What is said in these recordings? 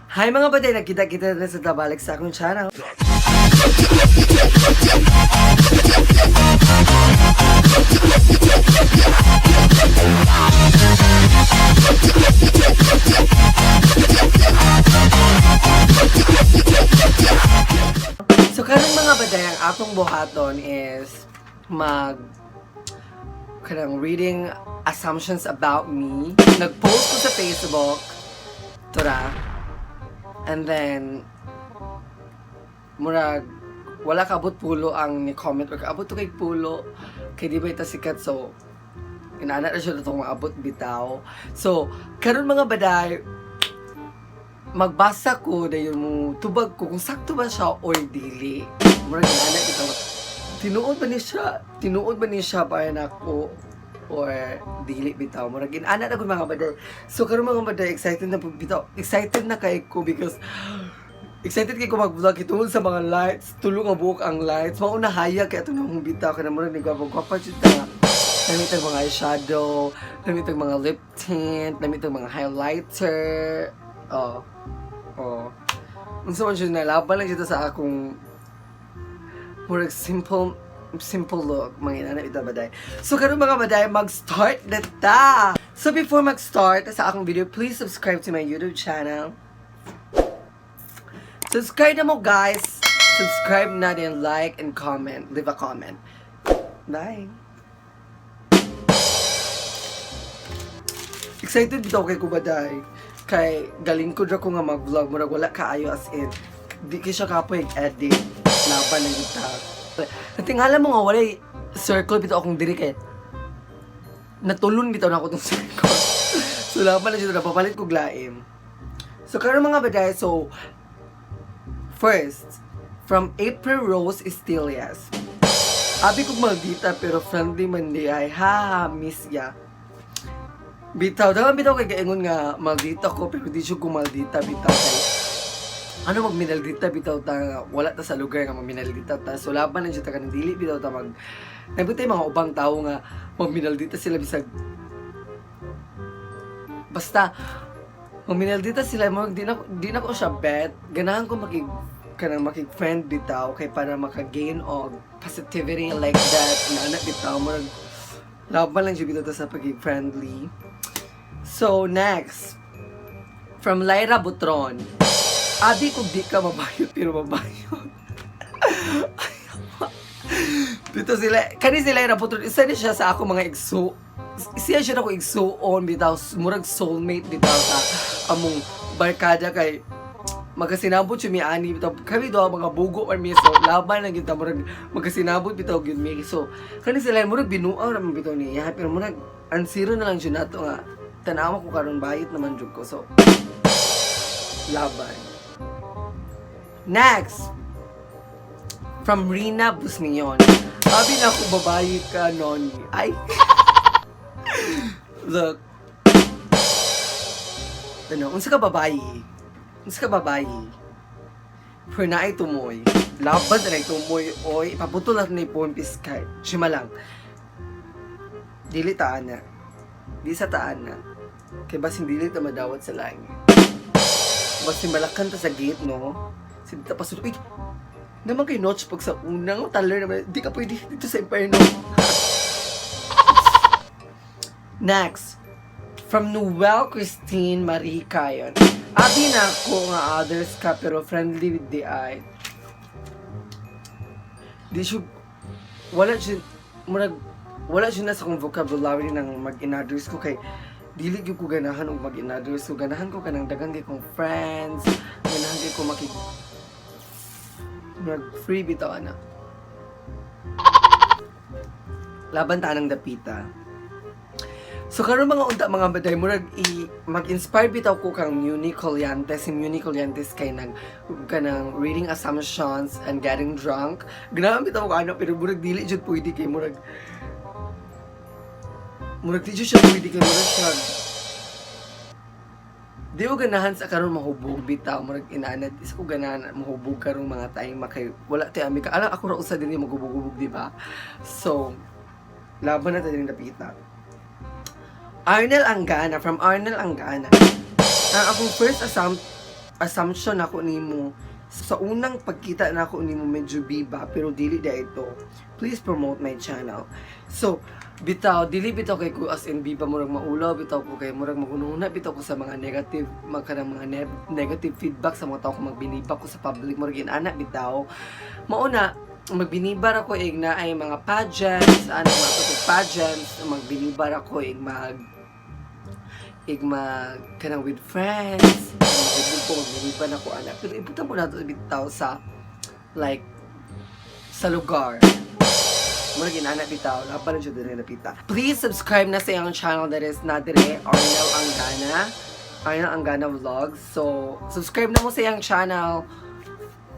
Hi, mga baday! Nagkita-kita na sa tabalik sa akong channel. So karon, mga baday, ang atong buhaton is mag kanang reading assumptions about me. Nag-post ko sa Facebook. Tura. And then, murag, wala kaabot pulo ang ni comment or kaabot to kay pulo kay di ba ita sikat, so inaana na siya na itong maabot bitaw. So karon, mga baday, magbasa ko dayon, mo tubag ko kung sakto ba siya or dili. Murag inaana bitaw, tinuod ba ni siya, tinuod ba ni siya para nako or dili bitaw. Murag inana na ko, mga baday. So karon, mga baday, excited na po bitaw, excited na kay ko because excited kay ko mag-vlog tungod sa mga lights. Tulo nga buok ang lights. Mao na hayag kay ato nang bitaw kana murag ni gwapa-gwapa jud ta. Namit ang mga eyeshadow, namit ang mga lip tint, namit ang mga highlighter. Oh. Oh. Unsa man siya, nalaban lang dito sa akong murag simple simple look, mga inana ito, baday. So karon, mga baday, mag-start na ta. So before mag-start sa akong video, please subscribe to my YouTube channel. Subscribe na mo, guys. Subscribe na din, like and comment. Leave a comment. Bye. Excited bitaw kay kubaday. Kay galing ko ko nga mag-vlog, murag wala kaayo, as in. Di kay siya kapoy edit. Laban ng kita. Natingala mo nga walay circle bitaw akong diri kay natulon bitaw na ako tong circle. So laban na siya, napapalit ko laim. So karon, mga baday, so first, from April Rose Estelias. Abi kog maldita pero friendly man di ay. Ha, miss ya. Bitaw, dahil bitaw kay gaingon nga maldita ko pero di siya maldita bitaw kay ano magminaldita bitaw ta nga wala ta sa lugar nga magminaldita ta. So laban lang siya ta kanang dili bitaw ta mag nabutay mga ubang tao nga magminaldita sila bisag basta magminaldita sila mo di na ko siya bet. Ganahan ko makig kanang makig-friend bitaw kay para maka-gain og positivity like that na anak bitaw. Mo laban lang siya bitaw ta sa pagig friendly. So next, from Lyra Butron. Abi kung di ka mabayot pero mabayot. Dito sila, kani si Lyra Butron, isa ni siya sa ako mga igso. Siya siya ako igsuon bitaw, murag soulmate bitaw sa among barkada kay magkasinabot siya mi ani bitaw. Kami daw mga bugo man mi, so laban lang kita, murag magkasinabot bitaw gyud mi. So kani sila murag binuang ra man bitaw niya pero murag ansiro na lang siya nato nga tanawa ko karon, bayot naman jud ko, so laban. Next, from Rina Busnion. Abi na ako babae ka, Noni. Ay! Look. Ano, unsa ka babae? Unsa ka babae? Pero naay tumoy. Laban na tumoy, oy. Ipaputol natin ni Pon Piskay. Sima lang. Dili taan na. Di sa taan na. Kay basin dili ta madawat sa langit. Basin malakan ta sa gate, no? Sige ta pasod. Uy, naman kay notch pag sa unang taler naman, di ka pwede dito sa impyerno. Next, from Noel Christine Marie Cayon. Abi na ako nga others ka pero friendly with the eye. Di siya, wala siya, murag, wala siya na sa akong vocabulary ng mag-in-others ko kay dili gyud ko ganahan og mag-in-others ko. Ganahan ko kanang daghan kay kong friends, ganahan kay ko makig murag free bitaw ana. Laban ta ng dapita. So karon mga unta, mga baday, murag i mag-inspire bitaw ko kang Muni Collantes. Si Muni Collantes kay nag kanang reading assumptions and getting drunk. Ganahan bitaw ko ano pero murag dili jud pwede kay murag di jud siya pwede kay murag siya di ko ganahan sa karon mahubog bitaw. Murag inanad isa ko ganahan mahubog karong mga time kay wala tay ami ka alam, ako ra usa din yung maghubog-hubog, di ba? So laban na tayo din dapita. Arnel Angana, from Arnel Angana. Ang akong first Assumption ako nimo sa unang pagkita nako nimo, medyo biba, pero dili da ito. Please promote my channel. So, bitaw, dili bitaw kay ko as in biba, murag maulaw bitaw ko kay murag magununa bitaw ko sa mga negative, mga kanang mga negative feedback sa mga tao kung magbiniba ko sa public, murag inana bitaw. Mauna, magbinibar ako ig na ay mga pageants, ano mga tutog pageants, magbinibar ako ig mag kanang with friends, mag ko magbinibar ako ana. Pero ibutan mo nato bitaw sa like sa lugar. Mura ginana bitaw, laban lang siya diri napita. Please subscribe na sa iyang channel, that is na dire Arnel Angana. Arnel Angana Vlogs. So, subscribe na mo sa iyang channel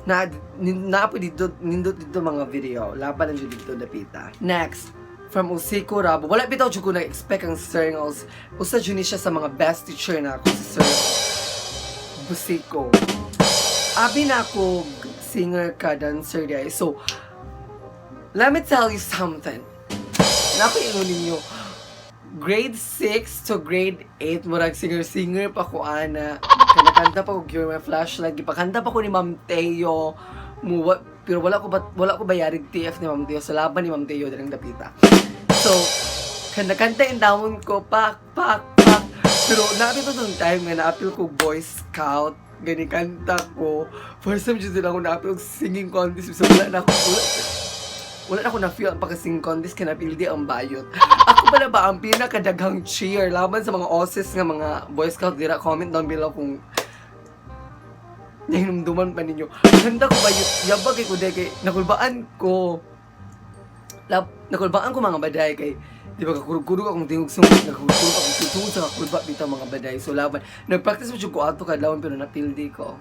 na na po dito nindot dito mga video. Laban lang jud dito dapita. Next, from Usiko Rabo. Wala bitaw jud ko na-expect ang Sir nga usa jud ni siya sa mga best teacher na ako, si Sir Busiko. Abi na ako singer ka, dancer di ay. So, let me tell you something. Nako ingon ninyo, grade 6 to grade 8, murag singer-singer pa ko ana. Kanakanta pa ko "Give My Flashlight", gipakanta pa ko ni Ma'am Teo. Muwa, pero wala ko bayarig TF ni Ma'am Teo sa laban ni Ma'am Teo dirang dapita. So, kanta-kanta in down ko, pak pak pak. Pero naapil to time nga naapil ko Boy Scout, gani kanta ko. First time jud ako naapil og singing contest, so wala na ako na-feel ang pagka-sing contest kay napildi ang bayot. Ako pala ba ang pinakadaghang cheer laban sa mga OSIS nga mga Boy Scout dira? Comment down below kung nahinumduman pa ninyo. Handa ko bayot, yabag kay ko kay nakulbaan ko. Nakulbaan ko mga baday kay di ba kakurog-kurog akong tingog sungkot, nagkurog akong tungod sa kakulba bitaw mga baday. So laban, nagpractice mo jud ko ato kadlawon pero napildi ko.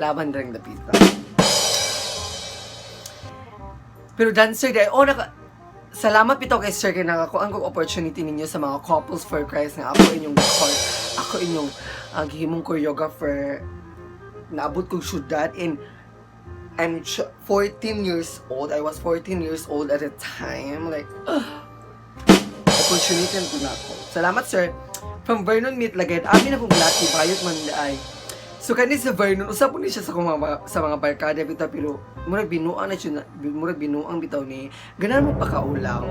Laban rang dapita. Pero dancer dahil, oh, salamat bitaw kay sir kay nakakuan kog opportunity ninyo sa mga Couples for Christ nga ako inyong gihimong choreographer. Naabot kog syudad and I'm 14 years old. I was 14 years old at the time. Like, ugh, opportunity na to na ako. Salamat, sir. From Vernon Meet Lagay, amin akong lucky, bayot man ay. So kani sa Vernon, usap po ni siya sa mga barkada bitaw, pero murag binuang na siya, murag binuang bitaw ni. Ganahan mo pakaulaw.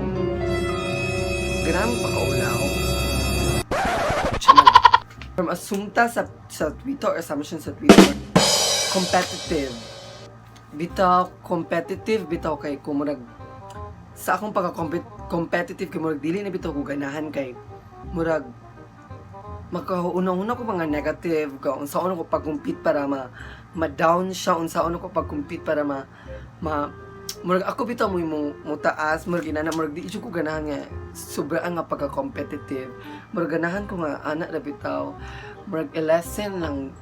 Ganahan mo pakaulaw. Chama lang. From Assumpta sa Twitter, assumption sa Twitter. Competitive. Bitaw, competitive bitaw kay kung murag sa akong pagka-competitive kay murag dili na bitaw ko ganahan kay murag makauna-una ko mga negative ka unsaon ko pag-compete para ma ma-down siya, unsaon ko pag-compete para ma ma murag ako bitaw mo taas, murag inana, murag di jud ko ganahan nga sobra nga pagka-competitive. Murag ganahan ko nga ana ra bitaw, murag i-lessen lang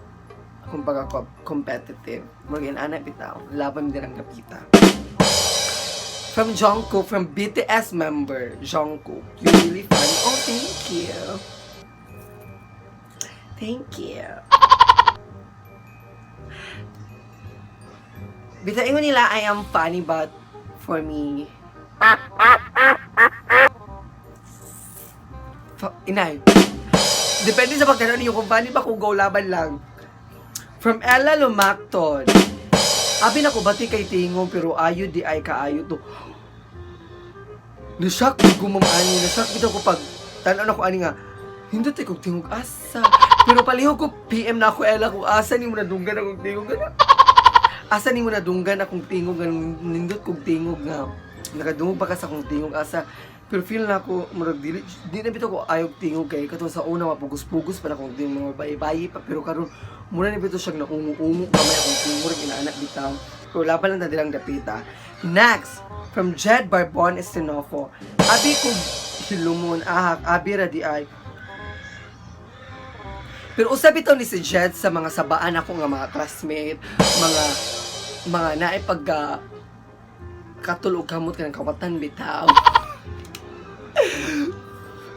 akong pagka-competitive, murag inana bitaw. Laban din ang dapita. From Jungkook, from BTS member Jungkook: "You really funny." Oh, thank you. Thank you. Bitaw ingon nila I am funny, but for me, inay. Depende sa pagtanaw ninyo kung funny ba kung go, laban lang. From Ella Lumacton. Abi na ko bati kay tingog pero ayo di ay kaayo to. Nashock ko, ma'am, ani. Nashock bitaw ko pag tan-aw na ko ani nga hindi tay kog tingog asa. Pero palihog ko PM na ako, Ella, kung asa nimo nadunggan akong tingog nga. Asa nimo nadunggan akong tingog nga nindot kog tingog nga nakadungog pa ka sa akong tingog asa. Pero feel na ako murag dili di na bitaw ko ayog tingog kay katong sa una mapugos-pugos pa na akong tingog, mga bayi-bayi pa, pero karon mura na bitaw siyang naungo-ungo gamay akong tingog, murag inaanak bitaw. Pero laban lang na dilang dapita. Next, from Jed Barbon Estinofo. Abi ko hilumon ahak, abi ra di ay. Pero usab bitaw ni si Jed sa mga sabaan ako nga mga classmate, mga naay pagka katulog kamot kanang kawatan bitaw.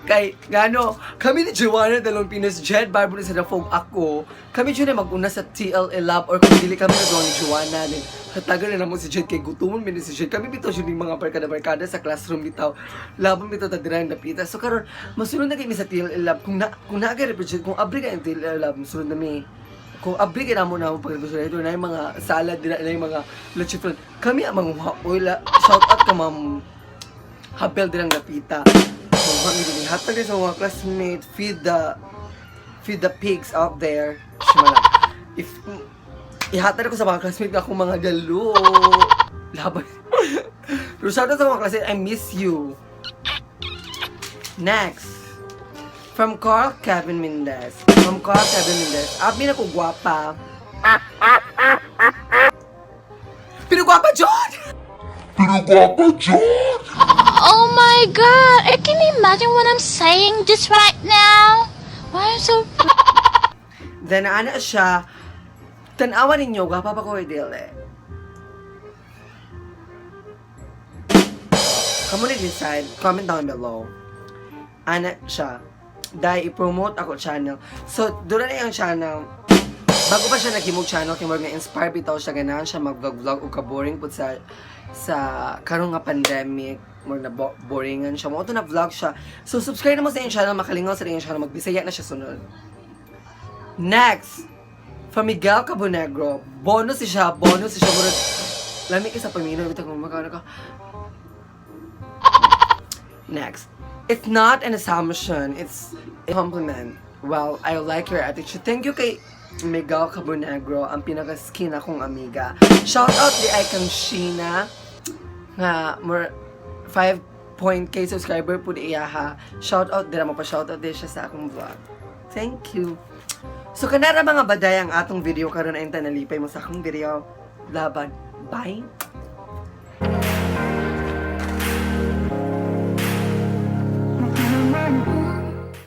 Kay ngano, kami ni Joanna Dalawang Pinas, Jed Barbara sa Dafog ako, kami dyan na mag-una sa TLA Lab or kung dili kami na ni Joanna, then Hatagan na namo si Jade kay gutomon mi ni si Jade. Kami bitaw siya ning mga barkada-barkada sa classroom bitaw. Laban bitaw ta dira napita. So karon masunod na kay mi sa TLL Lab kung naa kay refrigerator, kung abri kay ang TLL Lab, masunod na mi. Kung abri kay namo na pag refrigerator na yung mga salad dira na yung mga leche flan. Kami ang manguha. Oy, la, shout out ka, Ma'am Habel dirang napita. Manguha mi dili hatag sa mga classmate, feed the pigs out there. Siya lang. If ihatag ko sa mga classmate na akong mga galo. Laban. Pero shout out sa mga classmate, I miss you. Next. From Carl Kevin Mendez. From Carl Kevin Mendez. Abi na ko gwapa. Pero gwapa, John! Pero gwapa, John! Oh my God! I can imagine what I'm saying just right now. Why I'm so Then, ana siya, tanawa ninyo, gwapa pa ko or dili? Kamo ni decide, comment down below. Ana siya, dahil i-promote ako channel. So, doon na yung channel, bago pa siya naghimog channel, kay murag na-inspire bitaw siya, ganahan siya mag-vlog-vlog o ka-boring pud sa karon nga pandemic, murag na boringan siya. Mao to na vlog siya. So, subscribe na mo sa iyong channel, makalingaw sa iyong channel, magbisaya na siya sunod. Next, from Miguel Cabonegro. Bonus siya. Murag, lami ka sa pamino, bitaw kung magkano ka. Next. It's not an assumption, it's a compliment. Well, I like your attitude. Thank you kay Miguel Cabonegro, ang pinaka-skin akong amiga. Shout out di ay kang Sheena, nga more 5.k subscriber po di iya ha. Shout out dira mo pa shout out di siya sa akong vlog. Thank you. So kanara mga baday ang atong video karon ay nalipay mo sa akong video. Laban. Bye.